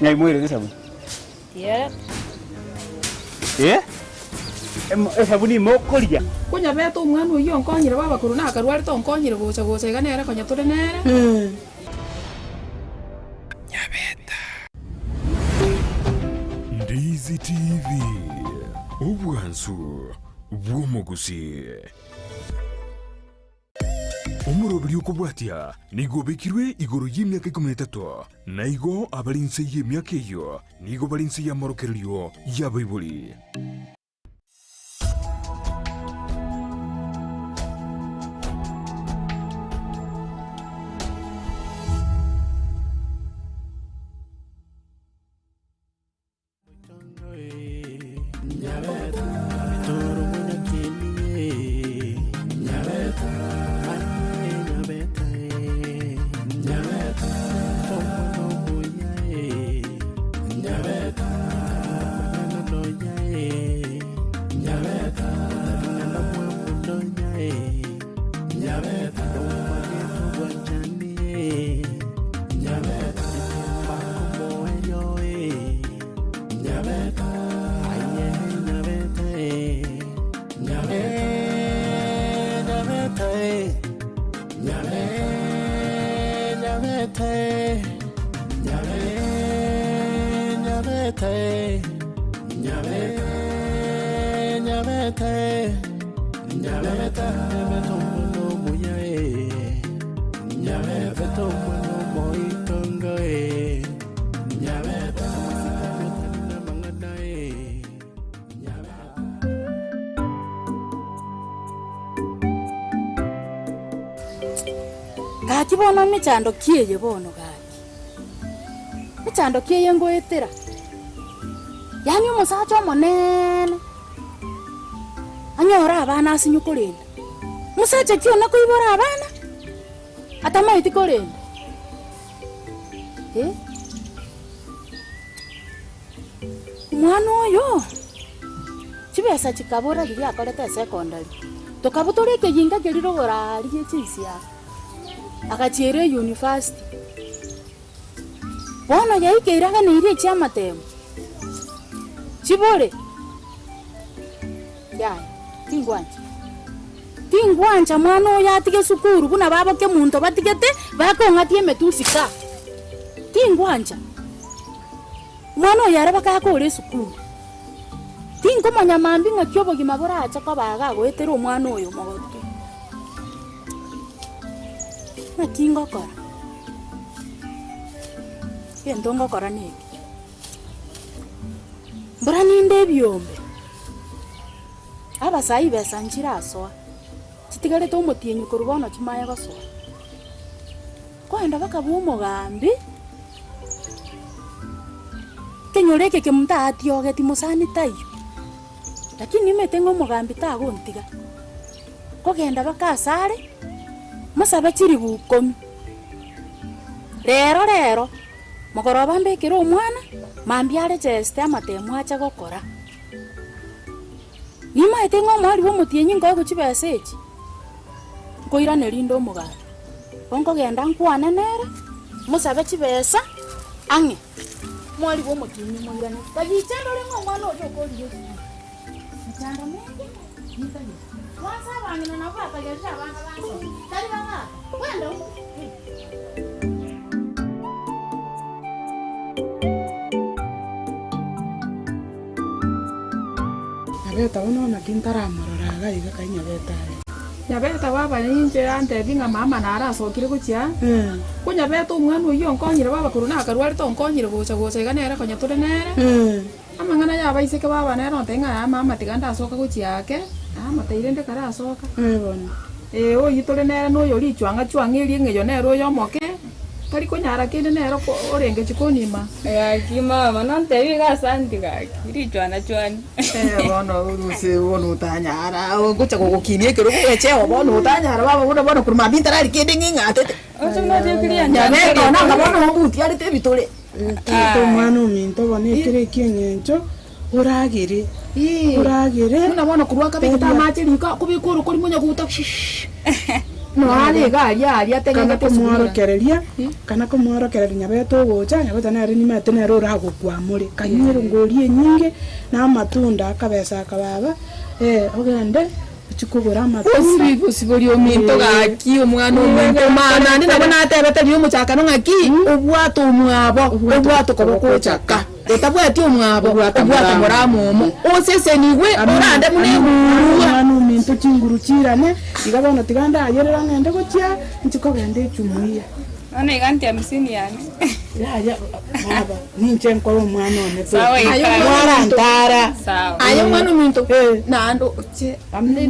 Ng'ai moirete esabuni? Tierete. Eh? Emo- Esabuni mokoria? Konyabete omwana oyio onkonyire baba korwa nakarwarete onkonyire gocha gocha iga nere konya tore nere. Ndizi TV, obwansu bw'omogusii. Omoroberi okobwatia nigo obekirwe igoro y'emiaka ikomi na etato, na igo abare inse y'emiaka eyio nigo bare inse y'amorokererio y'abaibori. Gaki bono mechando ki eye bono gaki? Mechando ki eye ngoetera? Yaani omosacha omoneene anyore abana asinye korenda. Mosacha ki one koibora abana atamaeti korenda eh? Omwana oyo, chibesa chikabora riria akorete esecondary, tokabutora ekeyinga keria rogoro aria chinsiaga, agachiera euniversity. Bono yaikeire aganeirie chiamatemo, chibore, yaya tingwancha, tingwancha mwana oyo atige esukuru buna babo kemunto batigete, bakong'atia emetusi ka, tingwancha. Omwana oyo ere bakakora esukuru. Tinkomanya mambia ng'aki obogima borache koba iga agoetera omwana oyo omogotu. Naki ngokora? Egento ngokora neke, mbora ninde ebiombe, abasae ibesa nchirasoa, chitigarete omotienyi korwa bono chimanye gosoa. Kogenda bakabua omogambi, ekenyoro eke kemonto atiogeti mosani taiyo, lakini nimanyete ng'a omogambi tagontiga, kogenda baka asare, mosabe chiribu ikomi, rero rero, mogoroba mbekere omwana, mambia are cheste amatemo ache gokora. Nimanyete ng'a omwari bwa omotienyi nkoegwa chibesa echi, nkoirane rinde omogambi. Bo nkogenda nkwane nere, mosabe chibesa ang'e, mwari bwa omotienyi omoirane. Kagicha ndore ng'a omwana oria okorire esukuru, mechando menge nitagete. Kwanza abang'ina nabo bakagerire abana bansome, tari bagaka, kwenda eh. Nyabeta bono naki ntaramorora iga iga kai Nyabeta aye. Nyabeta baba ninche antebie ng'a mama nare asokire gochia aa, ko Nyabeta omwana oyio onkonyire baba korwa nakarwarete onkonyire gocha gocha iga nere konya tore nere, amang'ana ya abaiseke baba nere ontebie ng'a yaya mama tiga ndasoka gochia ake, amotebi rende karasoka. Ee oyio tore nere na oyo richwang'a chwang'a eria eng'eyo nere oyo omoke. Tari konyara kende nere orenge chikoni ima. Gaki mama nontebi iga asanti gaki richwana chwani. Eh bono oruse bono otanyara ogocha gogokinia ekerogo echeo bono otanyara baba buna bono korwa mambia ntarari kende ng'ing'atete. Oche noche Nyabeka one anga bono ombutiarete ebitore. Tata omwana ominto bono ekero eki'eng'encho oragere oragere Buna bono korwa akabekete amache riko akobeka orokori monyaguta shh. Noare iga aria aria Kana ategegete esukuru. komworokereria, kana komworokereria nyabete ogocha, nyabete nere nimanyete nere oragokwamore. Kanywa erongori enyinge, na amatunda akabesa aka baba, ogende ochie kogora amatunda. Osibi bosibori ominto gaki omwana ominto ma naende nabo natebete riria omochakano ng'aki, obwate omwabo, obwate okoboko ochaka, otabwati omwabo, obwate moramomo, osesenigwe orande buna egurua. Omwana ominto chinguru chirane, iga bono tiga ndayerera ng'ende gochia, inche kogenda echumuiya. Bono iga nti hamsini yane. Yaya baba, ninche nkore omwana one to. Sawa Aye ikara. omwana ominto. Mwarantara. Sawa. Aye omwana ominto, Eh. naende oche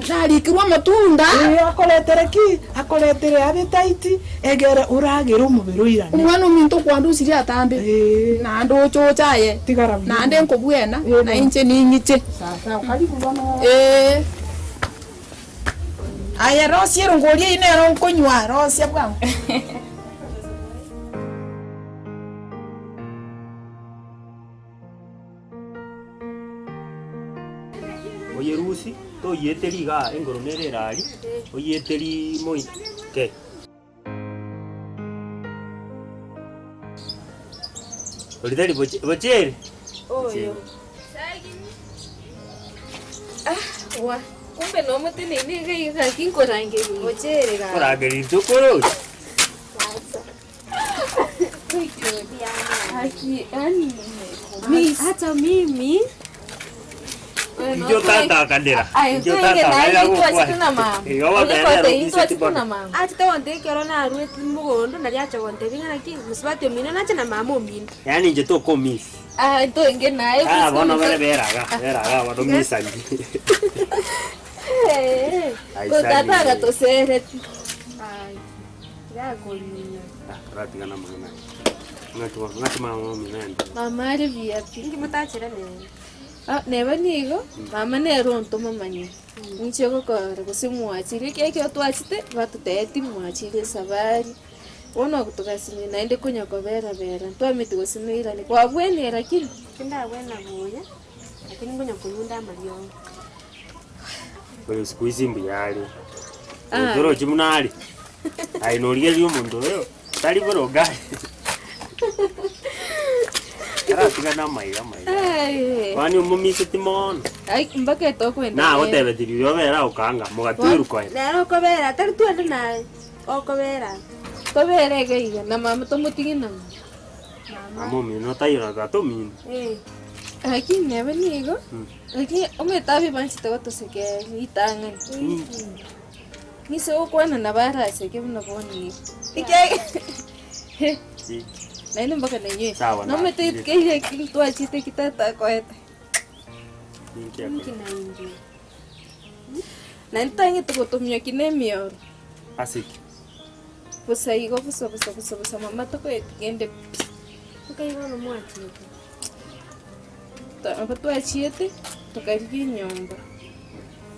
narikirwe amatunda. Eh, akoretere ki? Akoretere appetite, egere oragere omobere oirane. Omwana ominto okwandusirie atambe, Eh. naende oche oche aye, Tigara buya. naende nkobwena, Eh, na inche ning'iche. Sasa, karibu bono. Eh. Aye rosia erongori eyio nero nkonywa, rosia bwango. Oyerusie, toyeterie igaa engoro nere erari, oyeterie moike. Oria tari boche bochere? Oyo. Ah, wa, kumbe nomoteneine iga iga gaki nkorangeria. Bochere gaki. Korangeria intwe okoroche. Haki, yani miss. Hata mimi Inche otatakanera. Aye, Inche twenge naye otatakanera twachete gokwana. na mama. Igo bono Onye nere kote obiseti twachete bono. na mama. achete gontebia ekero narwete mogondo nari acha gontebia ng'a naki mosubati omino nache na mama omino. Yaani inche tokomiss. Ah, twenge naye Ah, bono bere beraga, beraga bono misani. Eh, Aisani. ko tata agatosereti. Ai, yakorinya. Ah, toratigana amang'ana aya. Ng'aki bono, ng'aki mama omino aende. Mama are buya pi. Inki motachera nere? Ah, neba nigo, mama nere ontoma manya. Ninche gokora gose mwachire, ekiagera ekero twachete, batotebeti mwachire esabari. Bono togasinywa naende konya kobera bera, ntwameti gose noirane, kwabwenire lakini. Tindabwena buya, lakini nkonya konyunda amariogo. Oyo siku hizi mbuya are. Ah. Torochi buna are. Aye norigereria omonto oyo, tari boronge aye. Taratigana amaiga amaiga. Ai, Kwani omomiseti mono. ai, mpaka etokwenda Nagotebeti riria obere okanga, mogatweru koe. Nere okobera, tari twende naye, okobera. Tobere iga iga, na mama tomotige na mama. Mama omino taiyo tata omino. Eh. Lakini neba nigo, lakini omanyete abibanchete gotosekeria ritang'ani. Ng'ise gokwana nabo araseke buna bono iga. Ekiagera naende mpaka nainywe. Sawa, na- Nomanyete tikeire eki twachete eki tata akoete. Ninki Inki akoete? nainche? Naende tang'ete gotomia ki na emioro. Ase ki? Bosa igo bosa bosa bosa bosa mama takoeti kende pi. Nkai bono mwachiete? Nabo twachiete, tokarigia enyomba,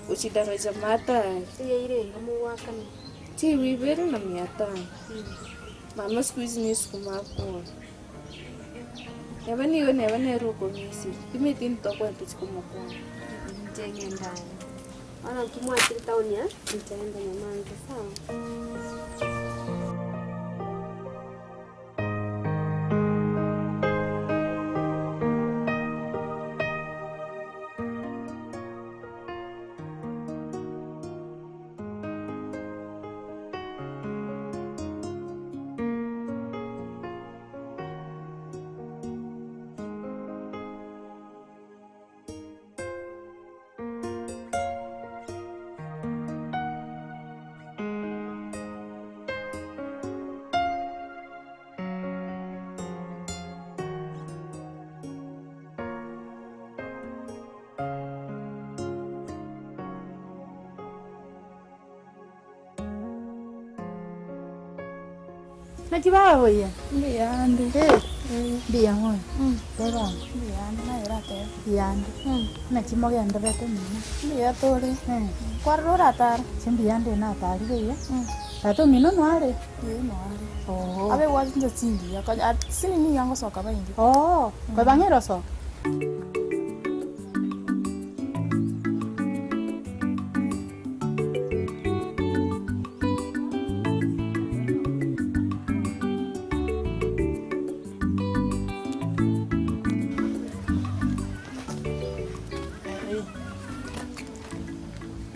gochia daraja matari. Eyaire iga mogoakana? Chiru ibere na mia tano. Mama siku hizi ni sukuma akora. Neba nigo neba nere okomisia, timanyeti ntokoenda chikomokwana. Inche ng'ende aye. Bono nki mwachire town aa, inche ng'ende mamange sawa. Naki baboyia? Mbuyande. Eh, mbuya mono. Teba. Mbuyande naye oratebe. Mbuyande. Naki mogendererete mino? Mbuya tore. Eh. Kwarora oratara? Inche mbuyande natarire iga. Tata omino noare? Ee noare. Oo. Abe gwachinche chingiya konya sinini iga ngosoka baingi. Oo, koba ng'ere osoka?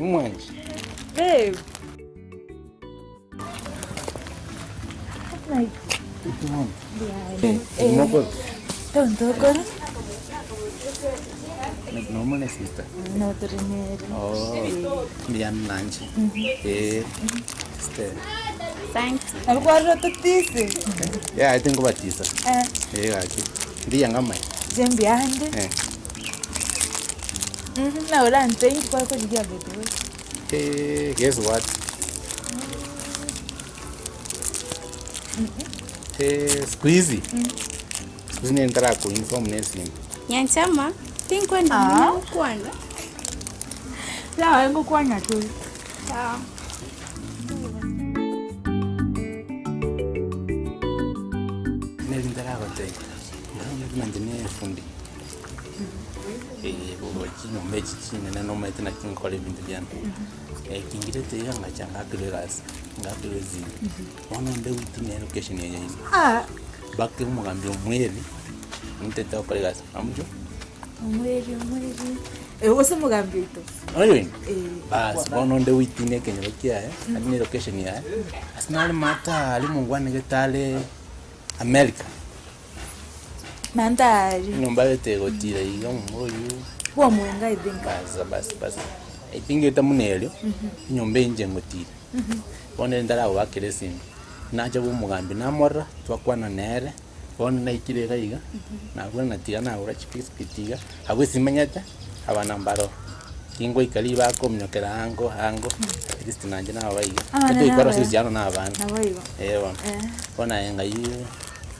Omwanchi. Babe. Mokoro. Tontokora. Nomone sister. Notorenere. Oh, mbuya nanche. Eh. Sister. Thanks. Nabikwarire totise. Yeah, I think obatisa. Eh. Eh, gaki. Mbuya ng'amae. Inche mbuya ande. Eh. Mhm, na orante inki kwakorigia by the way? Eh, guess what? Eh, siku hizi. Siku hizi nentara kuinform nesimo. Nyanchama, tinkwenda Ah. muno gokwana. Sawa, ngokwana tu. Sawa. Neri ntaragotebia, nkaronya buna inche na efundi, bobo chinyomba echi chinene nomanyete naki nkora ebinto biane. Kingirete iga ngacha ngakerwa egasi, ngakerwa esimi, bono onde wiki na elocation eye yaino. Bake omogambi omweri, ntete gokora egasi, amuchwo? Omweri, omweri. Eh, gose omogambi oito. Oyo oino? Eh. Bas, bono onde witine ekenyoro kiaye, naende na elocation yaye, ase nare maate aria omongwana gete are America. Maate aria. Enyomba gete egotira iga omomura oywo. Bwa omwenga I think. Bas, bas, bas. I think eta buna erio, enyomba eye inche ngotira. Bono ere ntaragowakera esimi, nacha bwa omogambi namorora, twakwana nere, bono naikire iga iga, nabwo natiga nagora chibiscuit iga, abwo esimanyete, abana mbaro. Tingoika ribaga kominyokera ango ango, at least nainche naba iga. Abana Toikora nabaya. ase uhusiano na abana. Nabo igo. Eh bono. Eh. Bono aye ng'ai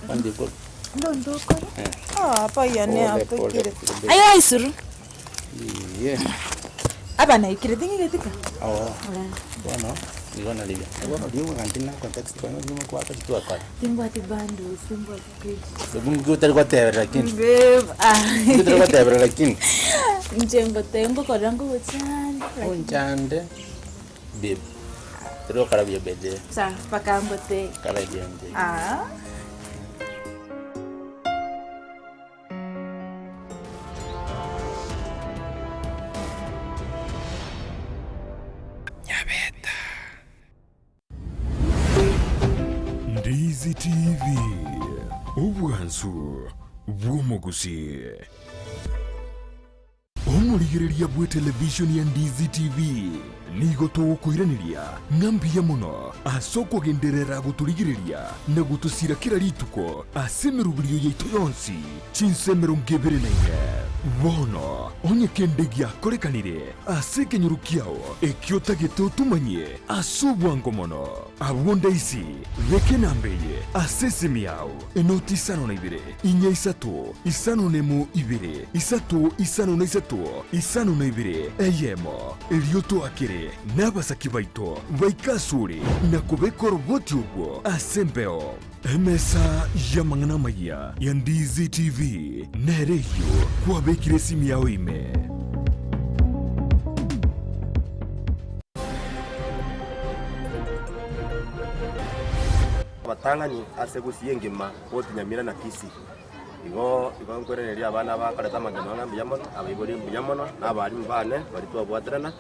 bono ndiko. Ndonto okore. Eh. Oh, apa yane Pole, pole, atokire. pole. Aye aisuru. Iye. Aba naikire ting'igetika. Oo. Eh. Bono, igo narigia. Bono riuga ng'a ntina context bono nigo kwaka twakora. Timbwati bundles, timbwati credit. Nki otari goteberera lakini? Babe, ah. Nki otari goteberera lakini? Inche ngote ngokorera ngogochanda. Onchande babe. Tori gokora buya by the way. Sawa, mpaka ngote. Kara buya nte. Ah. Ndizi TV, obwansu bw'omogusii. Omorigereria bw'etelevishoni ya Ndizi TV nigo togokoiraneria ng'a mbuya mono ase okogenderera gotorigereria na gotosira kera rituko ase emeroberio yaito yonsi chinsa 24. Bono onye kende giakorekanire ase ekenyoro kiao ekio otagete otomanyie ase obwango mono, abwo ndaisi beka enamba eye ase esimi yao, enoti isano na ibere, inya isato, isano na emo ibere, isato isano na isato, isano na ibere, eyemo, erio toakere nabasaki baito baike asore na kobeka oroboti obwo ase embeo. Emesa y'amang'ana amayia ya Ndizi TV nere eyio kwabekire esimi yao ime. Abatang'ani ase gusii engima both Nyamira na Kisii. Igo igo nkoiraneria abana bakorete amagima ng'a mbuya mono, abaibori mbuya mono, na abalimu bane baria twabwaterana,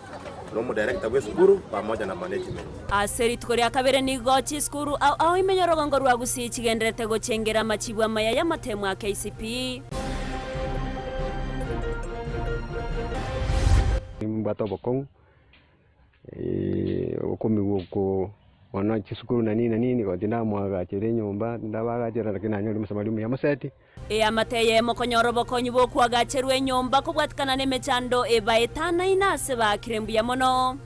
na omodirector bwa esukuru pamoja na management. Ase rituko ria kabere nigo chisukuru ao ao ime y'orogongo rwa Gusii chigendererete gochengera amachibu amaya y'amatemu a KCPE. Nimbwate obokong'u, okomigwa oko bono chisukuru na nini na nini, igo tindamwagachera enyomba, tindabagachera lakini nanyore omosamaria omuya moseti. Eamate eyemo konyora obokonyi bw'okoagacherwa enyomba kobwatikana nemechando ebaetanaine ase baakire mbuya mono.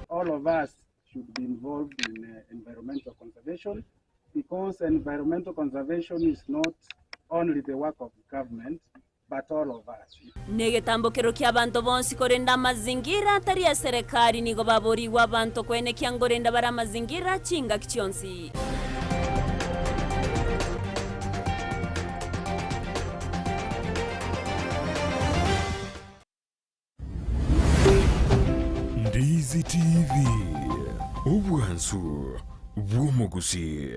All of us should be involved in environmental conservation because environmental conservation is not only the work of government but all of us. Negetambokero ki'abanto bonsi korende amazingira atari aserekari nigo baborigwe abanto koenekia ngorenda bare amazingira chingaki chionsi. Ndizi TV, obwansu bw'omogusii.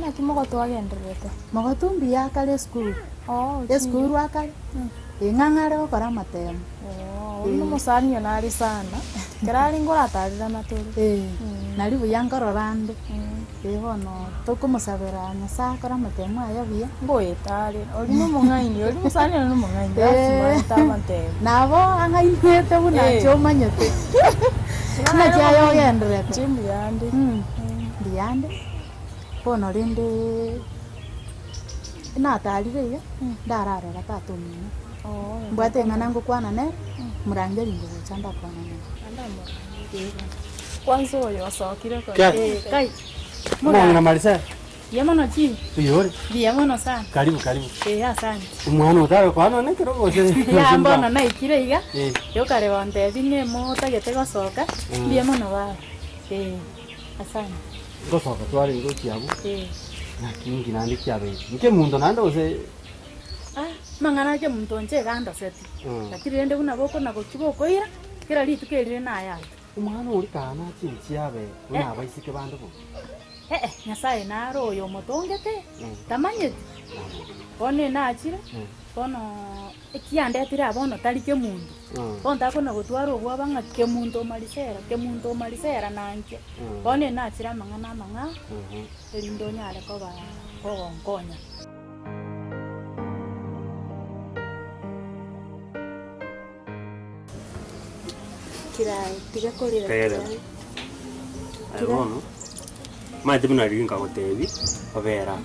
Naki mogotu agendererete? Mogotu mbuya akare esukuru. Oo, Esukuru akare, eng'ang'a are gokora amatemo. Oo, oyio nomosani oyo nare sana, ekero are nkoratarerana tore. Eh, nari buya nkorora ande. Eh bono tokomosabera Nyasaye akore amatemo aye buya. Ngoeta are, oria nomong'aini, oria omosani oyo nomong'aini, lasima aete amatemo. Nabo ang'ainete buna inche omanyete. Naki aye ogendererete? Inche mbuya ande. Mbuya ande, bono rende natarire iga, ndararora tata omino. Mbwate eng'ana ngokwana nere, morangeri ngogocha ndakwana nere. Kwanza oyo osokire kore. Kai. Kai. Omong'ina Marisela. Mbuya mono chief. Mbuya ore? Mbuya mono sana. Karibu karibu. Eh asante. Omwana otare kwana nonye ekero gose Ya mbono naikire iga, Eh. yokare gontebia ng'a motagete gosoka, mbuya mono baba. Eh, asante. Ngosoka twarenge gochia abwo. Eh. Naki inki naende kiabeire? Inki emonto naende gose Ah, amang'ana ake omonto inche iga andoseti. Lakini rende buna bokona gochia bokoira, kera rituko erire naye aye. Omwana oria kana chinchi abe buna abaiseke bande bonsi. Eh-eh, Nyasae nare oyo omotongete, tamanyeti. Bono enachire, bono ekiandetire aa bono tari kemunto. Bono takona gotwara obwoba ng'a kemunto omarisera, kemunto omarisera nanche. Bono enachire amang'ana amang'ao, erinde onyare koba kogonkonya. Kirai, tiga korera Tegerera. kirai. Aye bono, omanyete buna riria nkagotebia, obere aa.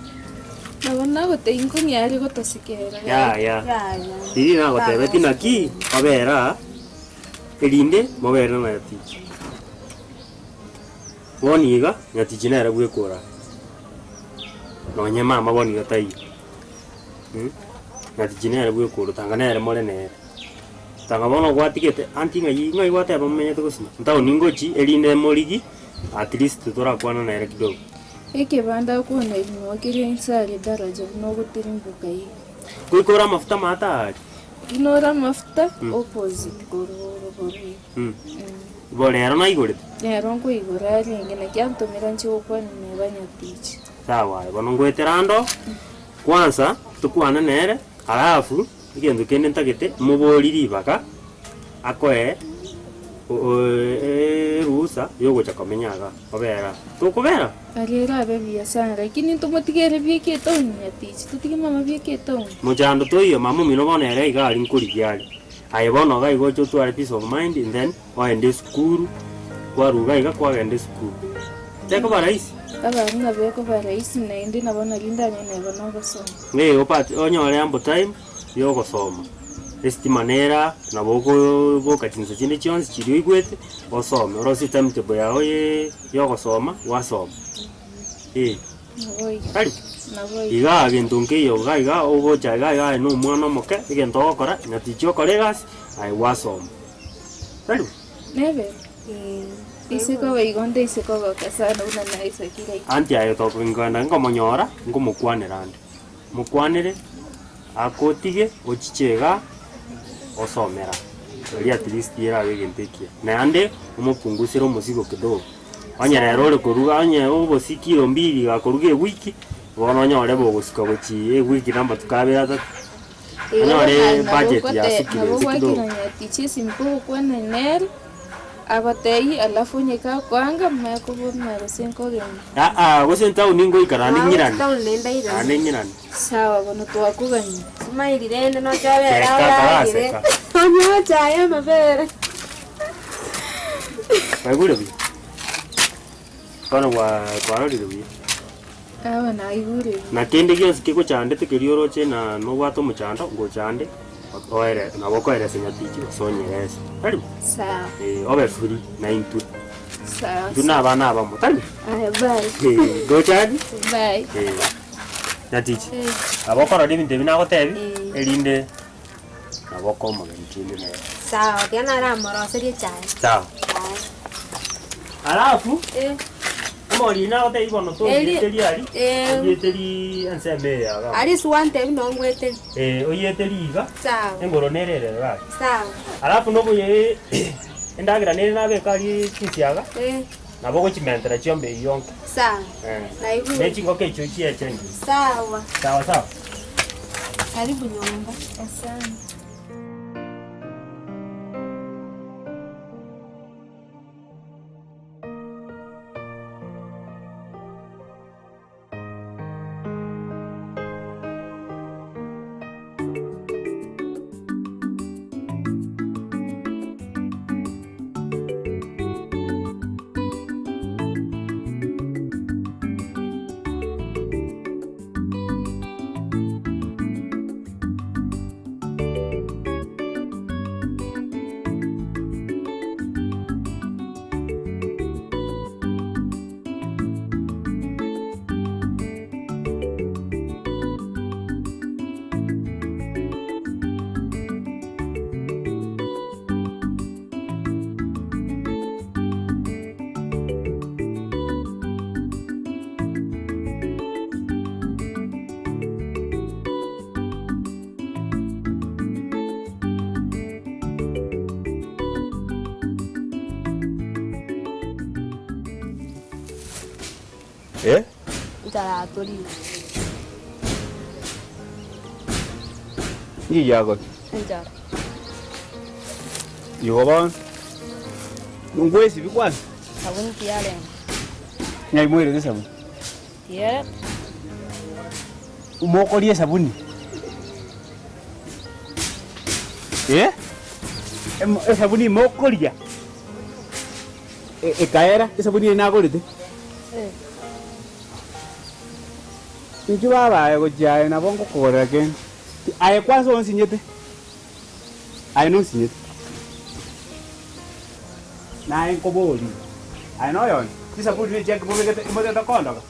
Nabo nagotebia nkong'ea are gotosekera Yaya, riria nagotebetie naki, obere aa, erinde mobere na nyatichi. Bono iga, nyatichi nere bweka ore aa. Nonye mama bono iga taiyo. Nyatichi nere bweka ore, tanga nere more nere. Tanga bono gwatigete aunty ng'ai ng'ai gwateba momenyete gose ntaoni ngochi erinde morigi at least torakwana nere kidogo. Ekebanda okona ebinwa kere inse aria daraja buna ogotirimboka iga. Goika ore amafuta amato aria. Buna ore amafuta opposite korwa orogoro iga. Igo rero naigorete? Rero nkoigora arenge naki antomera nche gokwana neba nyatichi. Sawa aye bono ngoetera ando kwanza tokwane nere alafu. Egento kende ntagete moborie ribaga akoe eruhusa yogocha komenya igaa, obere aa. Tokobera? Aria erabe buya sana lakini ntomotigere bieka etown nyatichi totige mama bieka etown. Mochando toiyo mama omino bono ere iga aria nkorigia are. Aye bono iga igo oche otware peace of mind and then oende esukuru, kwarwa iga iga kwagenda esukuru. Tekoba rahisi? Abare nabo ekoba rahisi naende nabo nario ndanye neba nogosoma. Ee opate onyore ample time yogosoma, esitima nere aa, nabo okoboka chinsa chinde chionsi chiria oigwete, osome, orosie timetable yago ye yogosoma, gwasoma eh. Tari? Igaa gento nkeiyo iga iga ogocha iga iga aye na omwana omoke, egento ogokora, nyatichi okore egasi, aye gwasoma. Tari bo? Nebe? Ise koba igo nde ise kogoka sana buna naisakire iga. Anti aye tokoenda nkomonyora, nkomokwanera ande. Mokwanere, akotige ochiche igaa osomera erio at least erabe egento ekiya. Naende omopungusere omosigo kidogo. Onye rero ore koruga onye obosie kilo mbili gakoruga ewiki, bono onyore bogosika gochia ewiki na amatuko abere atato. Onyore budget yasukire Nabo inse kidogo. gwakera nyatichi esimi kogokwana nere, agotebie alafu onye gakoanga manya kobuna gose nkogenda. Aa gose entaoni ngoika naende ng'irane. Town naende airane. Naende ng'irane. Sawa bono twakogania. Chimairi rende nochabera Seka, oragere. karaseka. Onywe echae amabere. Kwaigure buya? Bono gwa kwarorire buya. Aba naigure buya. Na kende gionsi kegochandete keria oroche na nobwate omochando, ngochande, oere nabo okoeresa nyatichi gose onyerese. Tari bo? Sawa. Eh, obe free na intwe. Sawa. Intwe na abana abamo, tari bo? Aya bye. Eh, gochandi? Bye. Eh, nyatichi, Eh. nabo okorora ebinto ebi nagotebi, erinde nabo okoa omogeni kende nere. Sawa, tiga naramoroserie echae. Sawa. Alafu, Eh. omoriri nagotebi bono toyeteri aria, Eh. oyeteri ensemo eye iga. Aria ase gwantebi noo ngweteri. Eh, oyeteri iga, Sawa. engoro nere ere iga aria. Sawa. Alafu noboye endagera nere nabeka aria chinsiaga, Eh. Nabo ogochimentera chiombe eyio yonka. Sawa. Eh. Naigure. Ne chingoko echio chiechengi. Sawa. Sawa sawa. Karibu nyomba. Asante. Eh? Nchara atorire. Nki giakoria? Enchara. Igo bono, ngwesibia kwanza? Sabuni tiyarenge. Ng'ai moirete esabuni? Tiyerete. Mokoria esabuni? Eh? Emo- Esabuni mokoria? E- Ekaera esabuni eye nagorete? Inchuo baba aye gochia aye nabo ngokogorera kende. Aye kwanza onsinyete, aye nonsinyete. Naye nkoborie, aye noyonde, chisaburi ne chiaki mobegete motagete kondoka?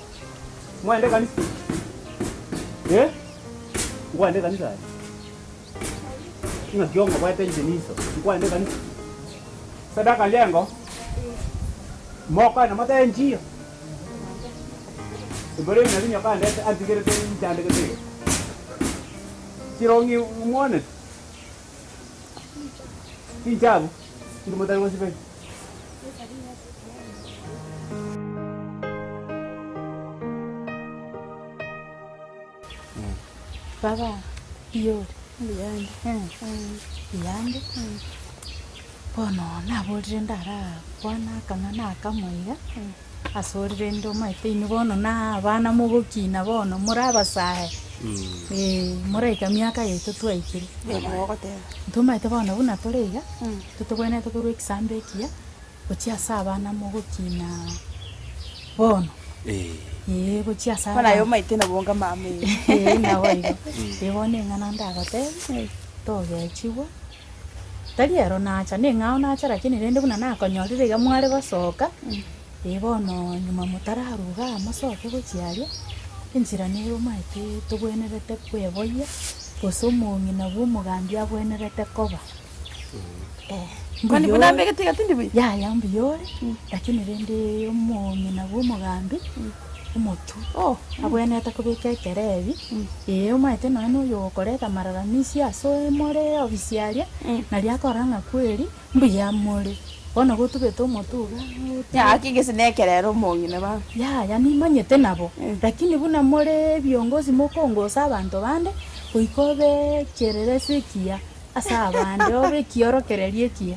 Mwende ekanisa? Eh? Nkwende ekanisa aye? Ng'aki ong'oboete inche niso, nkwende ekanisa? Sadaka ndengo? Mokoenda motebe nchiyo? Mbore nabi nyoka andete antigerete nchandegete iga. Chirongi mwanete? Chinchabu? Inki motari gosibeka? Baba, iyore? Mbuyande. Mbuyande. Bono naborire ndarakwane akang'ana akamo iga, ase ore rende omanyete inwe bono na abana mogokina bono more abasae, moraika miaka yaito twaikire. Ntomaete bono buna tore iga, totobwenerete korwa ekisambe ekiya, gochia ase abana mogokina bono. Eeh gochia ase Bono aye abana. omaete nabo onga mama eye. Eeh nabo igo. Eeh bono eng'ana ndagotebie, togechigwa, tari ero nacha, neng'ao nacha lakini rende buna nakonyorire iga mware gosoka, eeh bono nyuma motararuga igaa mosoke gochia aria, enchera nere omaete tobwenerete kweboyia, gose omong'ina bwa omogambi abwenerete koba. Kwani buna ambegete iga tindi buya? Yaya mbuya ore, lakini rende omong'ina bwa omogambi, omotwe, abwenerete kobeka ekerebi, ee omanyete nonya na oyo okoreta amalalamishi ase more ofisi aria, naria akorora ng'a kweri mbuya more. Bono gotubete omotwe igaa otube. Gaki gese nekerero omong'ina baba. Yaya nimanyete nabo, lakini buna more ebiongozi mokongosa abanto bande, goika obe ekereresi ekiya. Ase abande obe ekiorokererio ekiya.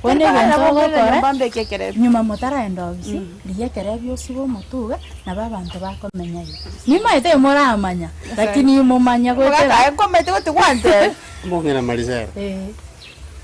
Bono egento ogokora, nyuma motaraenda obisi, rigia ekerebi osibe omotuga, nabo abanto bakomenya iga. Nimaete moramanya, lakini imomanya goetera. Omong'ina Marisela, Eh.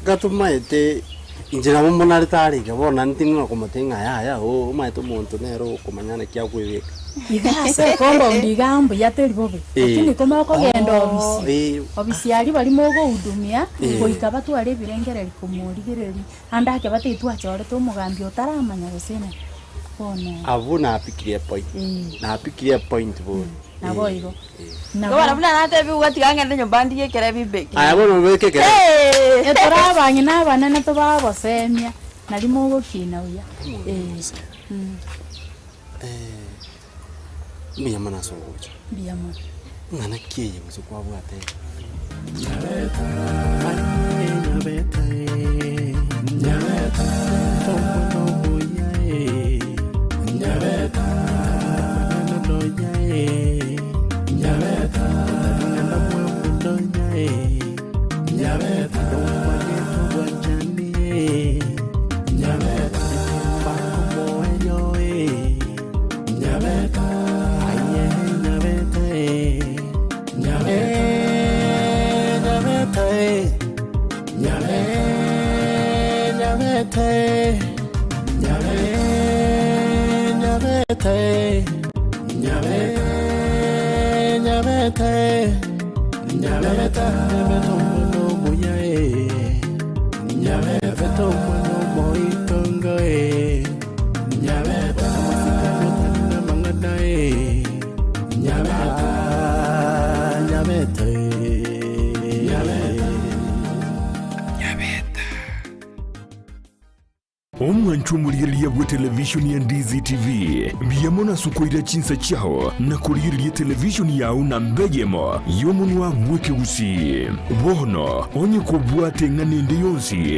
gatomaete inche nabo mbonarete are iga bono naende tindi nokomotebia ng'a yaya oo omaete omonto nere okomanya naki akoebeka. Iga ase ecompound iga mbuya teri bobe, Eh. lakini komokogenda Oh, obisi, eh. obisi aria baria mogohudumia, Eh. goika batware ebirengererio komorigereria, ande ake batebie twachorete omogambi otaramanya gose naki. Bono. Abwo napikirie epoint, Eh. napikirie epoint bono. Nabo igo. Nabo buna natebiwe tiga ng'ende nyomba ndigie ekerebi mbeke. Aya bono obeke ekerebi. Hey! Tore abang'ina abanene tobagosemia, nario mogokina buya. Eh. Mbuya mono ase ogocha. Mbuya mono. Ng'ana ki eye gose kwabwate? Nyabete, nyabe, nyabete, nyabe, nyabete, nyabete, nyabete omwana omuya eh. Nyabete omwana omoitongo eh. Nyabete amasikano tari namang'ana eh. Nyabete, nyabete, nyabete. Omwancho omorigereria bwe televishoni ya Ndizi TV, mbuya mono ase okoira chinsa chiao na korigereria televishoni yao namba eyemo y'omonwa bw'ekegusii. Bono, onye kobwate eng'ana ende yonsi.